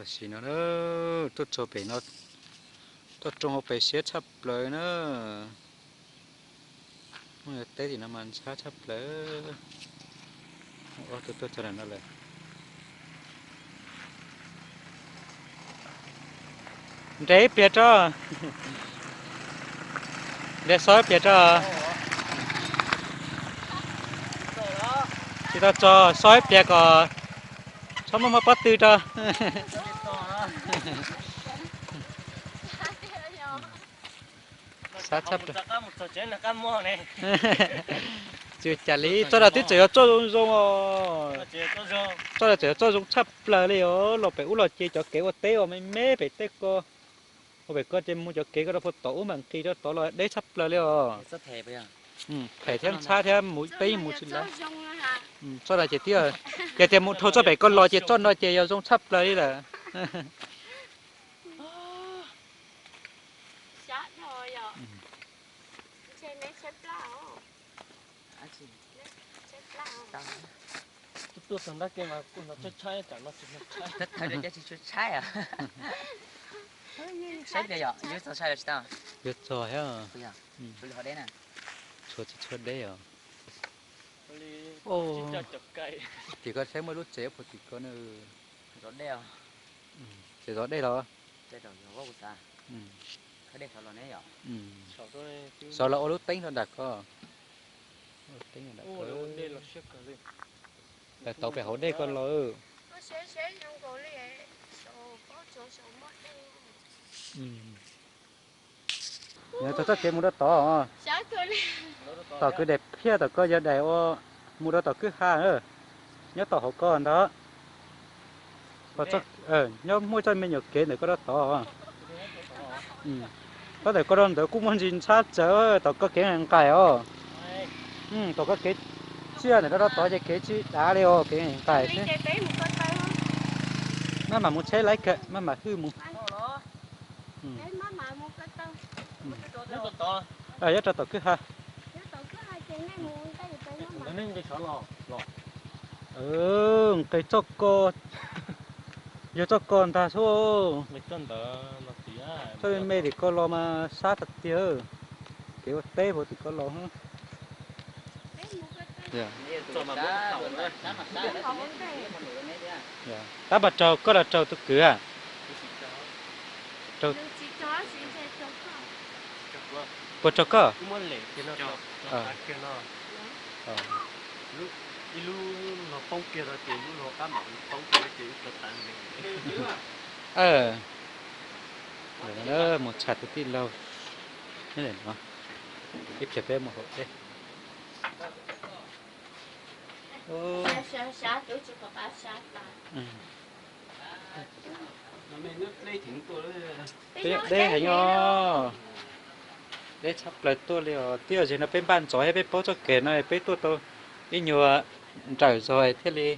Tam sim no na, tuaj txog pem no, toj roob hauv pes siab tshaj plaws na. Muaj teb tim no mas ntxhab tshaj plaws. Ob tug tuaj txog ntawm no lawm. Nres ib pliag tso. Nres so ib pliag tso. Tsis tau tso, so ib pliag kom txhob muaj muaj pob tw tso. Xav tshaj plaws. Tsis ua cas li, txoj dag twb tseem yuav txoj zoo zoo os. Txoj dag tseem yuav txoj zoo tshaj plaws li os. Los pem ub los ces cov kev ua teb uas me me pem tej ko, ua pem ko ces mus cov kev ko rau puag tom ub mam nqis rau tod los deb tshaj plaws li os. Phem thiab ntxhab thiab mus peb mus tsis laib. Txoj dag ces twb, yog tias mus dhau txoj pem ko los ces txoj no ces yog zoo tshaj plaws li lawm. Tuaj txog nrab ke mas kuj hnov tshaib tshaib, tsam no tsis hnov tshaib. Saib tias yog yuav txog sai los tsis tau? Yuav txog thiab. Tshuav tsis tshuav deb os. Tim ko saib muaj lub tsev puag tim ko na. Tsev zov dej los? Xav los ua lub teeb rau nram ko. Tau pem hauv dej ko los. Nyob txoj kev mus rau tod, tom kwv daim phiaj tom ko yog daim ua mus rau tom kwj ha, nyob tom hauv ko ntag. Nyob muaj txoj me nyuam kev ntawm ko rau tod. Txoj ntawm ko rau ntawd kuj muaj ntsis ntxhab tsawv, tom ko kev nqaim os. Tom ko kev tsiaj ntawm ko rau tod ces kev tsis dav li os, kev nqaim xwb. Maj mam mus tsheb laib kawg, maj mam hwj mus. Nyob rau tom kwj ha. Nqes txoj ko, yog txoj ko ntag xwb. Txoj me me tim ko los mas sab tas tiag. Kev ua teb puag tim ko los. Tab mas raug koj los raug tus kwv a? Puas raug koj? Mus tshaj tus tij laug. Ib pliag peb mus hauv teb. Deb heev os. Deb tshaj plaws tuaj li os. Twb yog zaum no peb npaj ntxov thiab peb paub txoj kev no peb tuaj tau ib nyuag nrawm zog thiaj li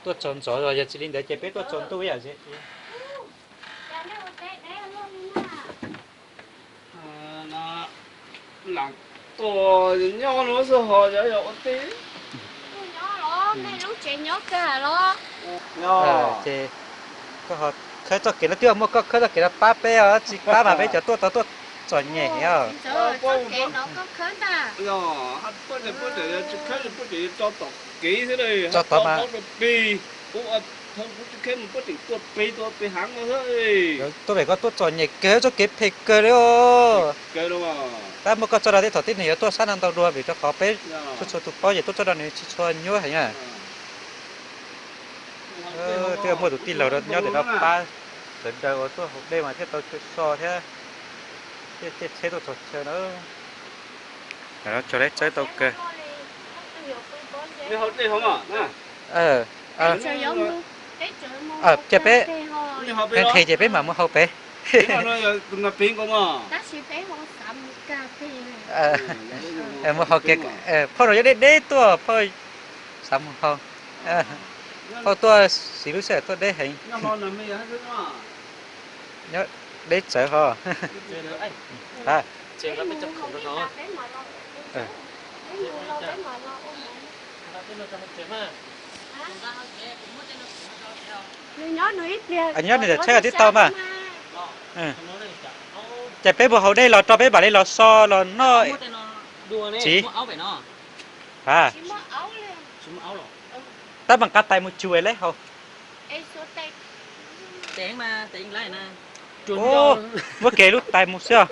tuaj txog ntxov zog, yog tsis li ntawd ces peb tuaj tsaus ntuj ib yam. Lam tuaj nyob no xwb ho yog ua teb. Ces koj khawb txoj kev no, twb muaj koj khawb txoj kev no pab peb os, tsis pab mas peb cov tuaj tau tuaj txom nyem os. Tso tom mas. Tuaj pem koj tuaj txom nyem kawg, txoj kev phem kawg li os. Tab muaj koj txoj dag tej thaum tib neeg yuav tuaj sab no ntau dua vim rau qhov peb txhua txhua tus paub ces tuaj txoj dag nws tsis tshua nyuaj heev na. Twb muaj tus tij laug nyob ntawm no pab sawv daws uas tuaj haus dej mas thiaj tau so thiab, thiaj caij tsheb tuaj txog chaw na. Tso dej txawb tau kawg. Cia peb, nqhis ces peb mam mus haus pem. Mus haus kiag, phauj no yuav deb deb tuaj, phauj xav mus haus. Phauj tuaj siv lub sij hawm tuaj deb heev. Nyob deb txawv ho. Nws nyob nws ib pliag, nyob nws txawm tshaib tib tau mas. Ces peb mus haus dej los rau peb mam li los so los noj. Tsis, a, tab meem qab tais mus tsuas lawm hauv. Muab kev lub tais mus xwb os.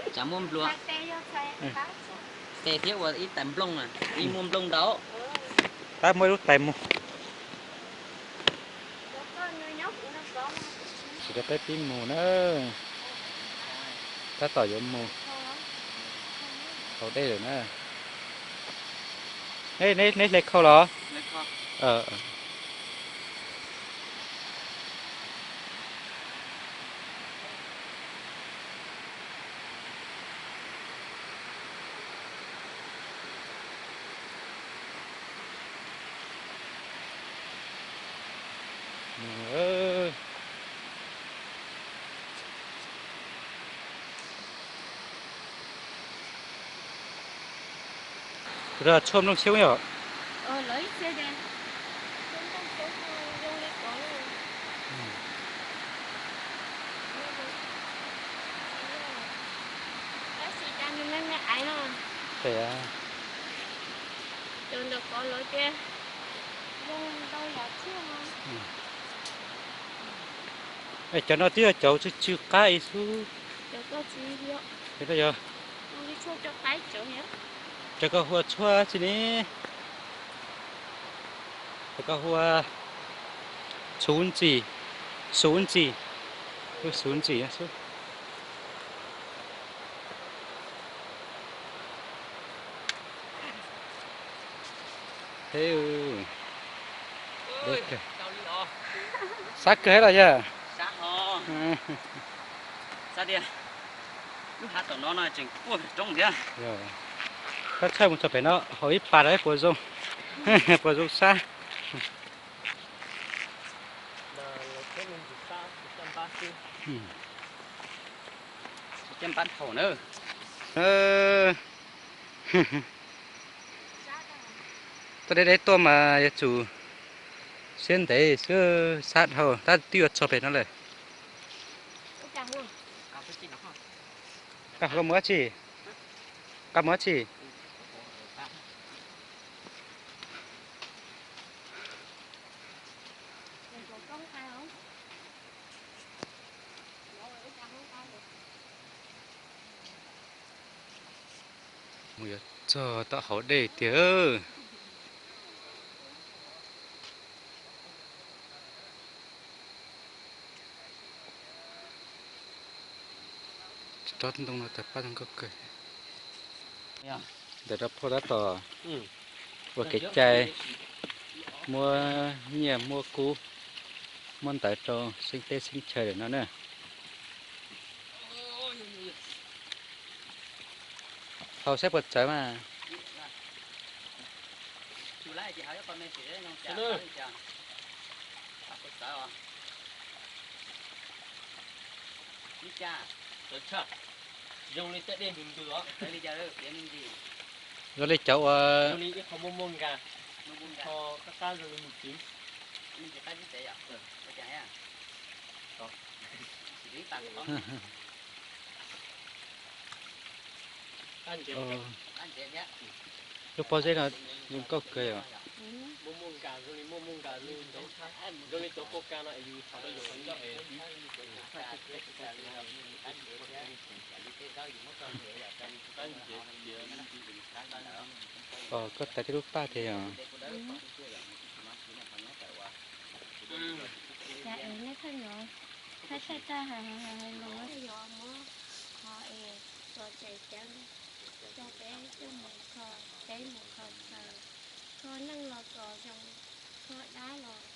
Tab muab ib lub tais mus. Tsis, peb pib mus na. Tab tom yuav mus haus dej lawm na. Neb hle khau los? Kuv rau tshuaj nplooj xyoob yom. Cov no twb yog cov tsw tsw qab ib xwb. Yog, cov koj hu ua tshuaj tsi ne? Cov koj hu ua xuv ntxim, xuv ntxim, hu xuv ntxim xwb. Xab kawg los yog? Tab txhawj mus txog pem no haus ib pas rau puas zoo, puas zoo sab. Tuaj deb deb tuaj mas yuav tsum siab ntev xwb, sab dhau tab twb yuav txog pem no lawm. Qab mus dab tsi? Qab mus dab tsi? Mus yuav txog tom hauv dej tiag. Tsob ntoo no tawg paj zoo nkauj kawg. Ntawm rau phauj tab tom ua kev cai, muab nyiaj muab kub, muab ntawv rau xeeb teb xeeb chaw lawm no na. Haus saib puas txawv mas. Zoo li cov uas Lub pob zeb no zoo nkauj kawg os. Os, koj tais tej lub paj tiag os. Cas es nej pheej yuav thaij thaij tag hais hais hais lus, yog muab kho es txuas tseem ceeb rau peb coj mus kho, peb mus kho chaw, kho neej los kom zoo, kho dab los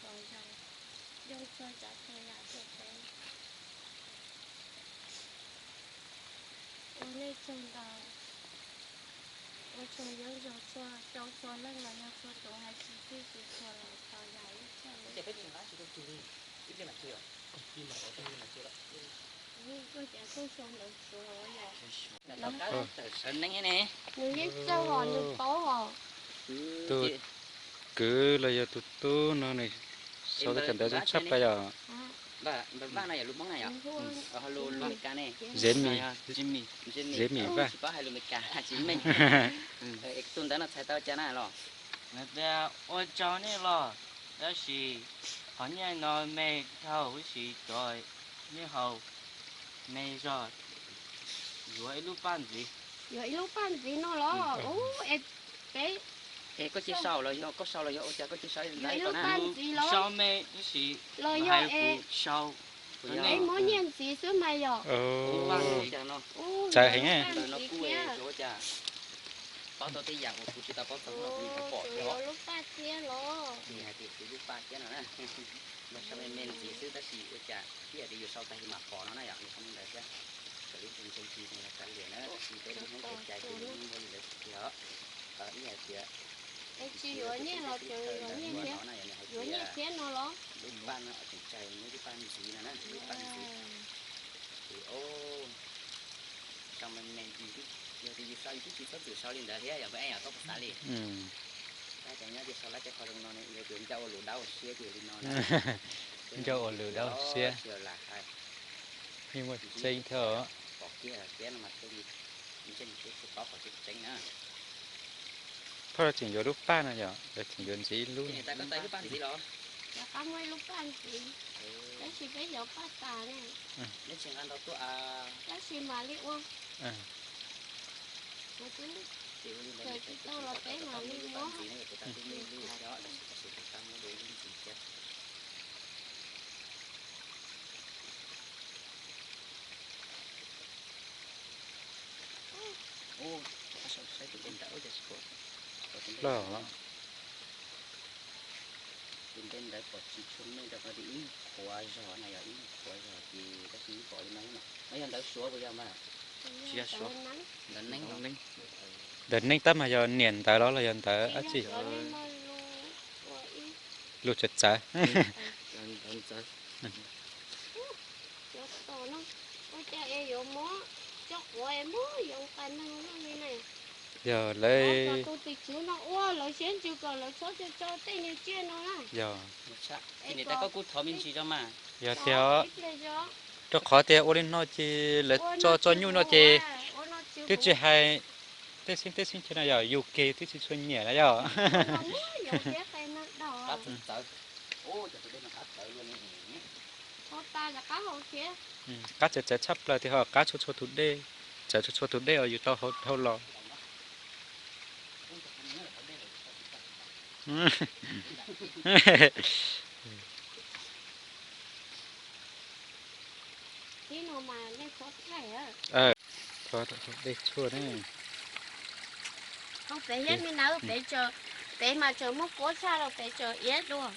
kom zoo, zoo txhua tsav txhua yam rau peb. Ua nej tsaug ntau, ua tsaug nyob zoo txhua rau txhua leej los yog txhua tus hais tsis txij tsis txhua los tau yam ib txhia. Nws yeej txawj os, nws paub os. Tus kwv los yog tus tub no nws Txhua teb chaws ntawd zoo tshaj plaws yom. Zemi, Zemi Vaj. Tus ntawd no txhais tau cas na los? Ua tsaug nej los, tab sis qhov nyiaj no me dhau huv si, cov nyiaj haus me zog, yuav ib lub paj ntxiv. Yuav ib lub paj ntxiv no los? Peb, es koj cia sau los yog, koj sau los yog ua cas koj cia sau ib lub paj ntxiv los? Sau me tab sis los yog es sau, es muab nyiaj ntxiv xwb mas yom. Txawv heev. Paub tau tej yam uas kuv tsis tau paub txog no kuv yuav pom thiab. Lub paj thiab los? Tsis hais tias kuv lub paj thiab no na. Mas sau me me ntxiv xwb tab sis ua cas ib yam li yus sau tag li mam pom no na yom, yus sau li ntawd thiab. Raws li tus ntseeg tsis ntseeg los kav liam na, tab sis peb lub Hmoob kev cai ces nws yeej muaj li ntawd tiag os. Ib yam tias tsis yuav nyiaj los tseem yuav nyiaj thiab, yuav nyiaj thiab no los? Lub paj no tseem tsawg, lub paj ntxiv no na, lub paj ntxiv. Ces o, sau me me, yog tias yus sau yus twb tsis txhob txwm sau li ntawd thiab yom, kuv eej yom, koj puas xav li? Tab cov nyob ces sau lab cov qhov zoo no ne, yog tias nco ua lus dawb siab ces li no na. Nco ua lus dawb siab. Yeej muaj tseeb thiab os. Pom kiag thiab no mas thiaj li ntseeg thiab thiaj paub qhov tseeb tseeb na. Thoj tseem yuav lub paj no yom, yuav tseem yuav ntxiv ib lub. Rov qab muaj ib lub paj ntxiv, tab sis peb yuav paj tas ne. Neb tsis nqa ntau tuaj, tab sis mam li ua. Tsis tau los peb mam li muab. Loj. Tus npe ntawd pom tsis tshua meej rau qhov tias ib qhuav zog na, yog ib qhuav zog ces tab sis pom li no, no yog ntawv Suav puas yog mas? Tsis yog Suav. Ntawv Neeb. Ntawv Neeb tab mas yog niam ntawv los los yog ntawv dab tsi? Lus txawv txawv. Yog lawv, yog tiag, rau qhov tias ua li no ces lawv tso tso nyuj no ces twb tsis hais tej xeeb tej xeeb chaw no yog yus kiag twb tsis tshua nyiam na yog. Qab txawv txawv tshaj plaws tiag ho, qab txhua txhua tus dej, txawv txhua txhua tus dej uas yus tau hau los. Thov dej tshuaj na. Peb mas tseem muaj kuab tshaj los peb tseem iab dua.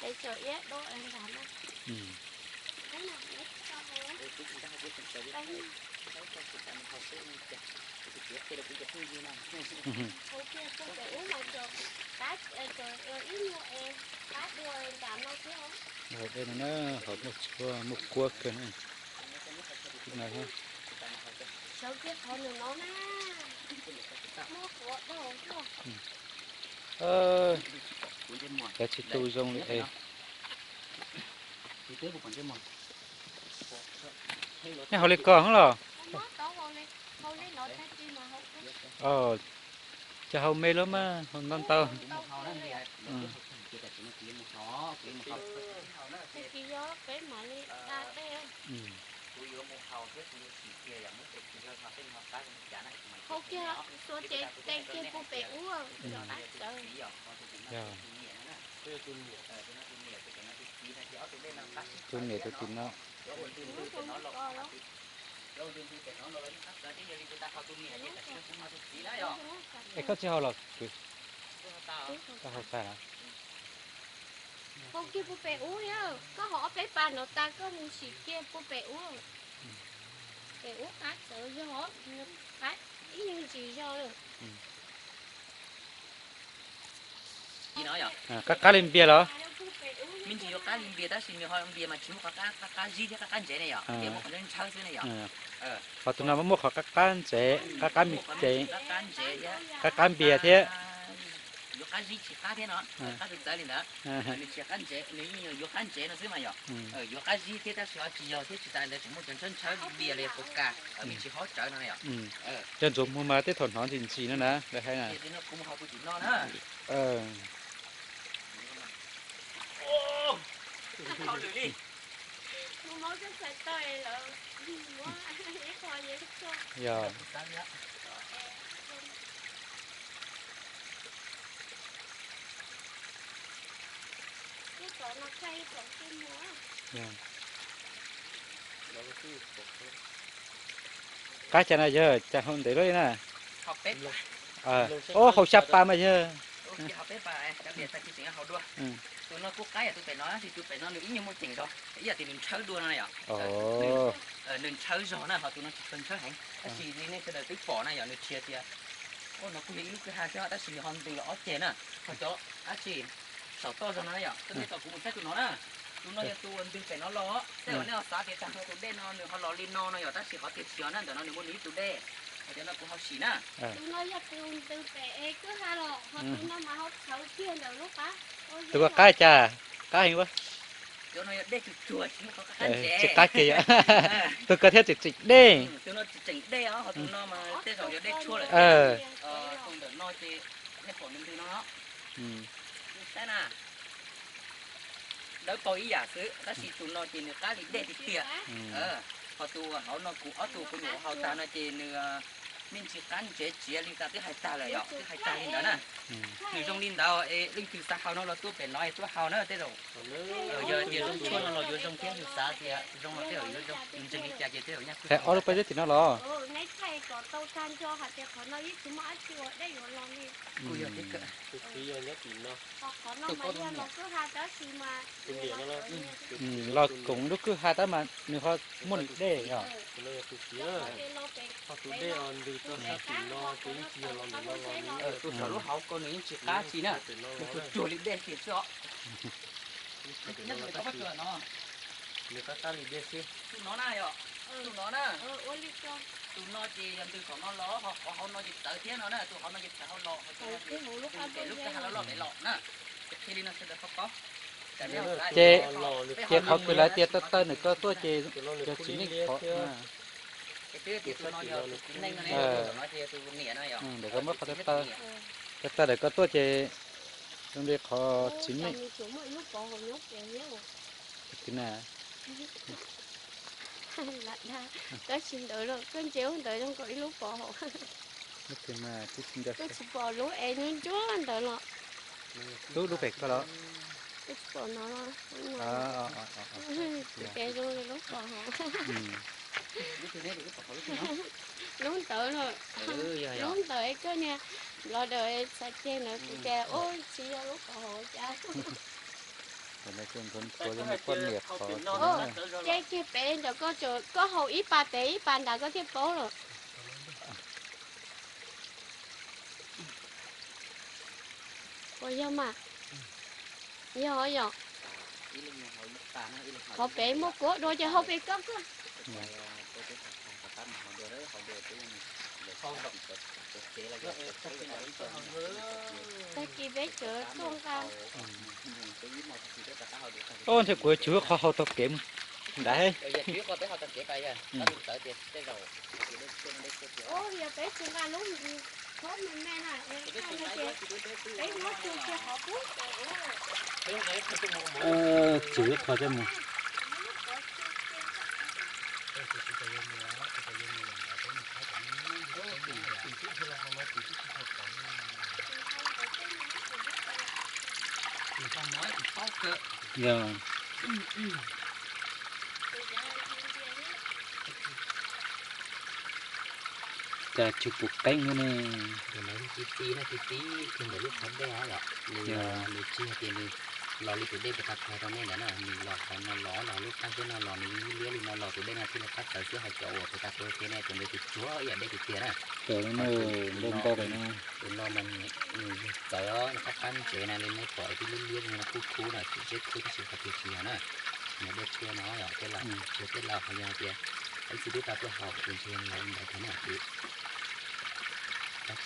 Peb tseem iab dua. Ib nyuag es qab dua nram no thiab. Hauv dej no na, hauv muaj tshuaj muaj kuab kawg na. Sawv kiag qhov nws no na. Muaj kuab dhau tuaj. Lawv tsis tu zoo li es. Nej haus li ko los? Ces haus me lawm mas haus ntau ntau. Hau kiag xuas ces teem kiag puag pem ub, cov qab txawv. Tus niam tus txiv no. Es koj tsis haus los kwv? Koj haus tag los? Haus kiag puag pem ub, koj haus ob peb pas no tas koj mus sim kiag puag pem ub. Pem ub qab txawv zog, qab ib nyuag ntsis zog lawm. Qab qab li npias los? Me ntsis yuav qab li npias tab sis nws ho npias mas tsis muaj qhov qab, qab qab zib thiab qab qab ntsev ne yom, npias muaj qhov ntsawb xwb ne yom. Ho tus no muaj qhov qab qab ntsev, qab qab me ntsev, qab qab npias thiab. yuav qab zib tsis qab thiab no, qab txawv txawv li ntawd. Nws tsis qab ntsev, nws yeej yuav qab ntsev no xwb mas yom. Yuav qab zib thiab tab sis ho tsis yog thiab, tsis tas li ntawd tseem muaj cov ntshawb ntshawb npias li pos kas, tsis hob tsawv no yom. Cov ntsuag muag mas tej thaum hnov ntxim ntxim no na, lawv hais na. Kuv mus hauv tus tim no na. Yog. Qab cas na yawg, cas hau ntev lawm na? Ob, hau xya pas mas yawg. Tus no kuj qab yam tus pem no, tab sis tus pem no nws ib nyuag muaj ceem zog, ib yam tias nws ntshawb dua no yom. Nws ntshawb zog na, ho tus no tsis tshua ntshawb heev, tab sis li nej sawv daws twb pom na yom, nws tsis tias, no kuj yog ib lub kwj ha thiab tab sis nws ho ntws los ob ceg na. Ho cov dab tsi saum toj zog no na yom, nej tos kuv mus saib tus no na. Tus no yog tus uas ntws pem no los, tej zaum nej ho xav tias tag nrho tus dej no nws ho los li no no yom, tab sis qhov tiag tsis yog na, ntawm no nws muaj nws ib tug dej, ho cov no kuv ho sim na. Tus no yog tus ntws pem kwj ha los, ho tus no mas ho txhawv kiag ntawm lub qab. Tus ko qab cas, qab heev ua. Tsis qab kiag yom. Tus ko thiaj tseem tseem dej. Tus no tsis tseem dej os, ho tus no mas tej zaum yog dej tshuaj lawm. Tus ntawm no ces nej pom nws ntws no. Saib na, dawb paug ib yam xwb, tab sis tus no ces nws qab li dej tiag tiag. Ho tus hauv no kuv ob tug kuv nyuam hau tag no ces nws me ntsis qab ntsev tsiav li tas twb hais tag lawm yom, twb hais tag li ntawd na. Nws zoo li ntawd es leej twg xav hau no los tuaj pem no es tuaj hau na, tej zaum yog tias zoo tshuaj no los yuav zoo thiab, yus xav tias zoo los tej zaum yuav zoo, ntseeg li cas ces tej zaum nyaj. Hais ob lub peb teb tim no los. Los koom lub kwj ha tab mas nws ho muaj nws dej yom. Tus saum lub hauv ko nws yeej tsis qab tsi na, nws tsuag tsuag li dej kiag xwb os. Tus no na yom, tus no na, tus no ces yog ntws saum no los, ho qhov hauv no ces txawv thiab no na, tus hauv no ces txawv hauv los, pem lub kwj ha loj loj pem los na. Ces qhia li no sawv daws paub. Ces, ces qhov kws lawv tias taw taw ntawm ko tuaj ces yog txiv neej qhov. Ntawm ko muab qhov taw taw, taw taw ntawm ko tuaj ces zoo li qhov txiv neej. Tab sis ntawd los koj ntsia ub ntawd zoo nkaus ib lub pov hauv. Koj tsis pom lub es ntsuab ntsuab ntawd los? Lub, lub pem ko los? Koj tsis pom no los? Tus pem zoo li lub pov hauv. Lub ntawd los, lub ntawd es koj niag nplog daws txhais ceg ntawd kuv tias ub tsis yog lub pov hauv cas. Ces kiag pem ntawm koj, koj haus ib pas pem ib pas nrad koj thiaj paub lawm. Puas yog mas? Yog yom. Qhov pem muaj kuab dua ces haus pem koj koj. Tag kis peb cawv tuaj nqa. Ub, ntshe kuv tsum qhov haus tau kev mus nrad. Yog peb tsis nqa lub khob me me na, peb muab tsuag kiag qhov pub. Tsum lub qhov coj mus. Yog. Cas tsis pom qeeb li ne. Tus no yog tib tib na, tib tib kiag ntawm lub qhov dej os yom. Nws, nws tsis yog tias nws los li tus dej puag ta qhov rau nej ntawd na, nws los qhov no los, los lub qab zeb no los, nws liab li no los tus dej no thiaj li qab txawv xwb. Ho cov uas puag ta qhov tiaj ne, tus ntawd tus tsuag ib yam dej tiag tiag na. Tus no mas nws yog txawv, nws qab qab ntsev na, li nej pom tib lub liab li no khub khub na, tsis zeb khub tab sis qhov tiag tsis yog na. Nws dej tshuaj no yog tej laus, tsis yog tej laus, qhov yog hais tias ib txwm twb tau tuaj haus ces ntshe nws los li ntawd thiab na. Tab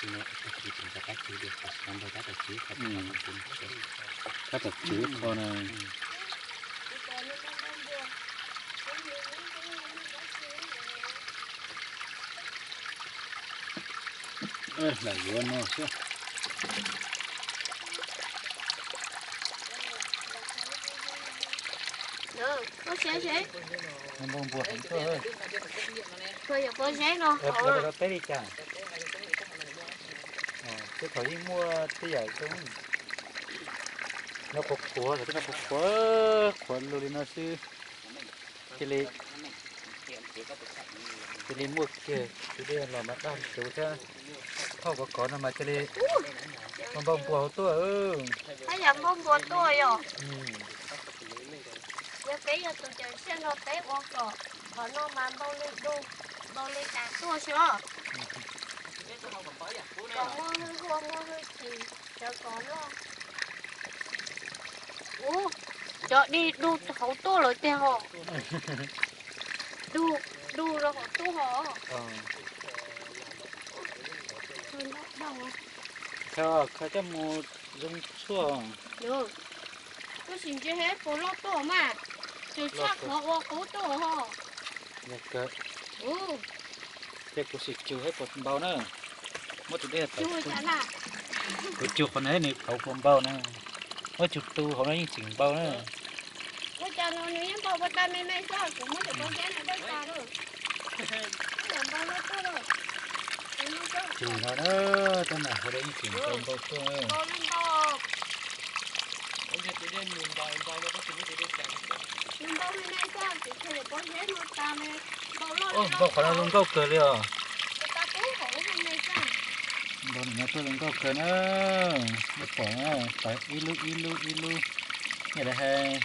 tom tswv qho na. Lam yuav no xwb. Npau npua heev tuaj. Peb li cas? Twb thaum ub muaj tej yam zoo, no qhuav qhuav, thaum twb no qhuav qhuav, qhuav lug li no xwb. Cia li, cia li muaj kiag tus dej los mas daj tus thiab, thauj kov kov no mas cia li npau npua hauv tuaj. Haj yam npau npua tuaj yom. Yog peb yog tus cawm seej no peb ua kom qhov no mas npau li dub, npau li tas tuaj xwb os. Kom muaj hwj huaj muaj hwj chim, sawv kom loj. Ub, cov dej dub hauv tuaj lawm tiag hos. Dub, dub rau hauv tuaj hos. Khaws, khaws coj mus zoo tshuaj. Kuv sim ntsia seb puas loj tuaj mas, tsuas tshaj qhov ua qub tuaj hos. Ces kuv sim tsum seb puas npau na. Muab tus dej, kuv tsum qhov no nws qhov puas npau na. Muab tsum tu hauv no yeej tseem npau na. Ua cas no nws yeej npau ua tag me me xwb, kuv muab cov pob zeb no dawj tas lawm. Tsum no na, tab mas hauv no yeej tseem npau npau tuaj. Npau qhov no zoo nkauj kawg li os. Npau no tuaj zoo nkauj kawg na. Nej pom na, ib lub ib lub ib lub, nej lawv hais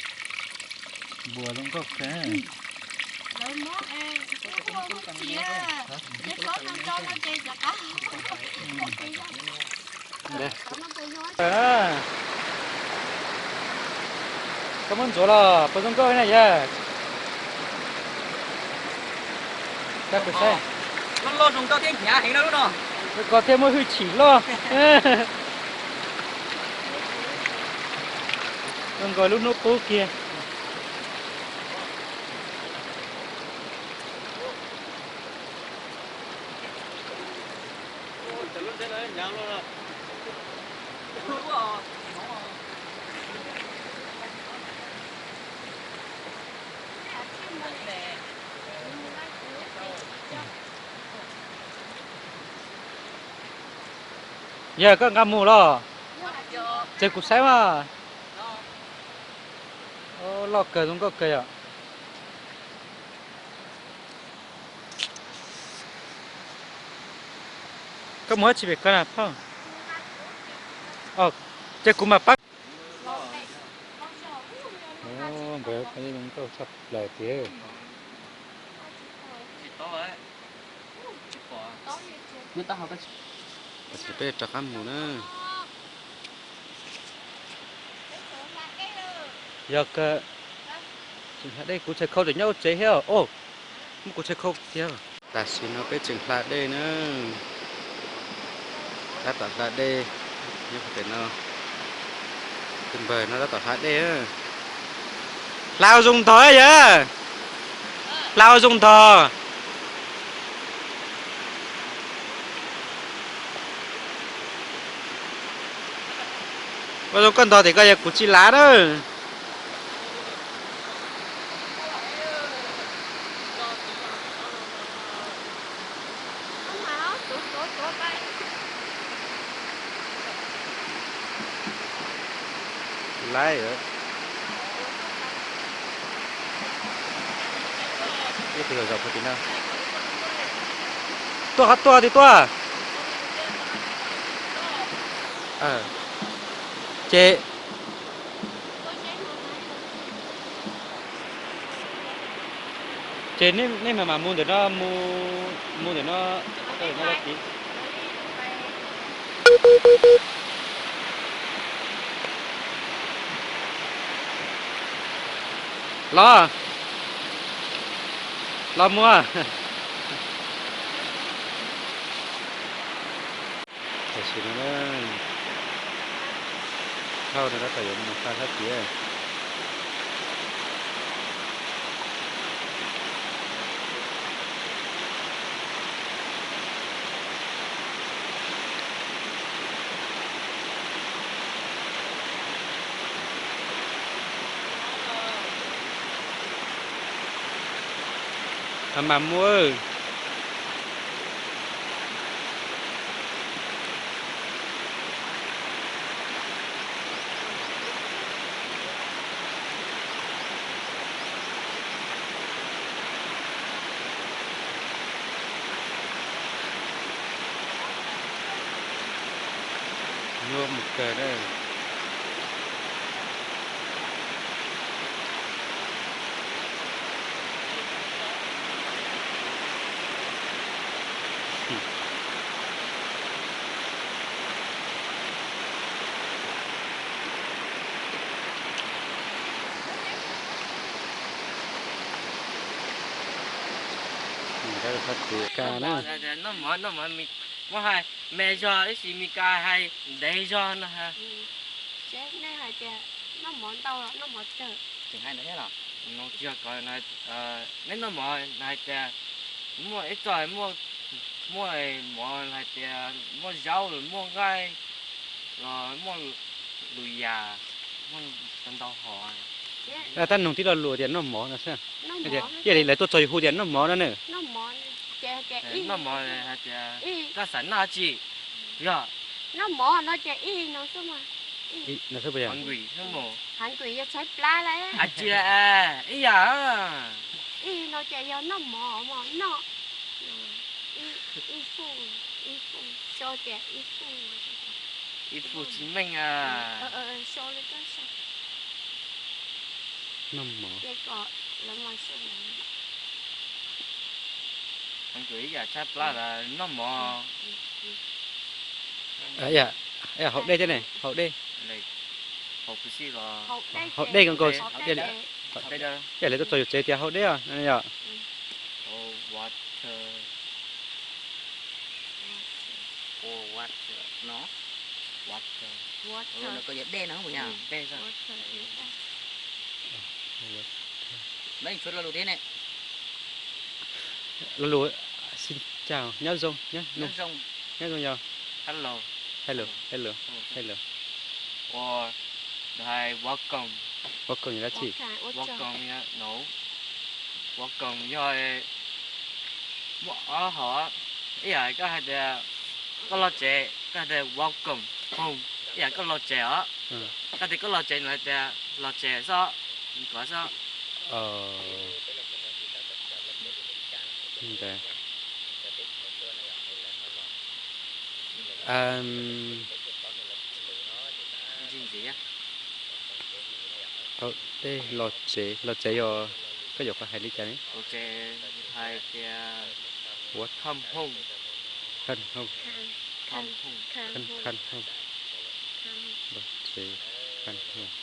npua zoo nkauj kawg. Koj muab ntxuav los puas zoo nkauj na yawg? Koj saib, loj loj zoo nkauj thiab hnyav heev na lub no. Koj thiaj muaj hwj chim loj. Zoo nkaus lub hnub qub kiag. Yawg, koj nqa mus los? Ces kuv saib mas. Loj kawg, zoo nkauj kawg yom. Koj mus dab tsi pem koj na phauj? Ces kuv mam pab. Nkawd zoo nkauj tshaj plaws tiag. Peb rov qab mus na. Yog kawg, tseem hla dej, kuv tshais khau tseem nyob hauv tsev thiab. Muab kuv tshais khau tiag. Tam sim no peb tseem hla dej na. Tab tom hla dej nyob pem no. Tus npawg no tab tom hla dej. Hla ua zoo ntog yawg. Hla ua zoo ntog. Ua zoo koj ntog tim koj, yog kuv tsis lav na. Laib. Ib tug zaum puag tim no. Tuaj qhov tuaj tim tuaj. Ces, ces nej mam mam mus ntawm no, mus ntawm no, mus ntawm no. Los, los mus. Tam sim no na, thauj no tab tom yuav mus xa sab tid. Mas muaj. Nyuaj mus kawg na. Noj mov, noj mov, muab hais me zog tab sis Mes Kas hais ntev zog no. Nej hais tias noj mov ntau los noj mov tsawg? Tsis yog ko, neb noj mov hais tias muaj ib txoj muaj mov hais tias muaj zaub los muaj nqaij los muaj lus yas, muaj ntau hom. Tab noog tib lo lus tias noj mov no xwb. Ib yam li lawv tuaj txog yus hu tias noj mov no na. Noj mov hais tias koj xav noj tsi? Yog noj mov no ces ib no xwb mas. No xwb puas yog? Hungry yog tshaib plab lawm. Ib yam. Ib no ces yog noj mov mas noj. Ib, ib fuj, ib fuj, xyov tias ib fuj. Ib fuj tsis meej. Xyov li koj xyov. Noj mov. Ces kom lawv mas xyov. Hungry ib yam tshaib plab lawm noj mov. Ib yam haus dej thiab ne, haus dej. Haus dej nkaus nkaus. Ib yam li tuaj txog yus tsev tias haus dej os no yom. Water. Water no. Water. Water. Koj yog dej no puas yog? Dej. Neb tshuav lo lus thiab ne. Lo lus xin chào, nyob zoo, nyob zoo yog hello, hello, hello, hello. Ua hais welcome. Welcome yog dab tsi? Welcome yog no. Welcome yog muaj ob hom. Ib yam koj hais tias koj los tsev, koj hais tias welcome home. Ib yam koj los tsev os. Koj tias koj los tsev no hais tias los tsev xwb, kov xwb. Haus dej, los tsev, los tsev yog koj yuav hais li cas ne? Hais tias come home. Come home. Come home. Come home. Los tsev, come home.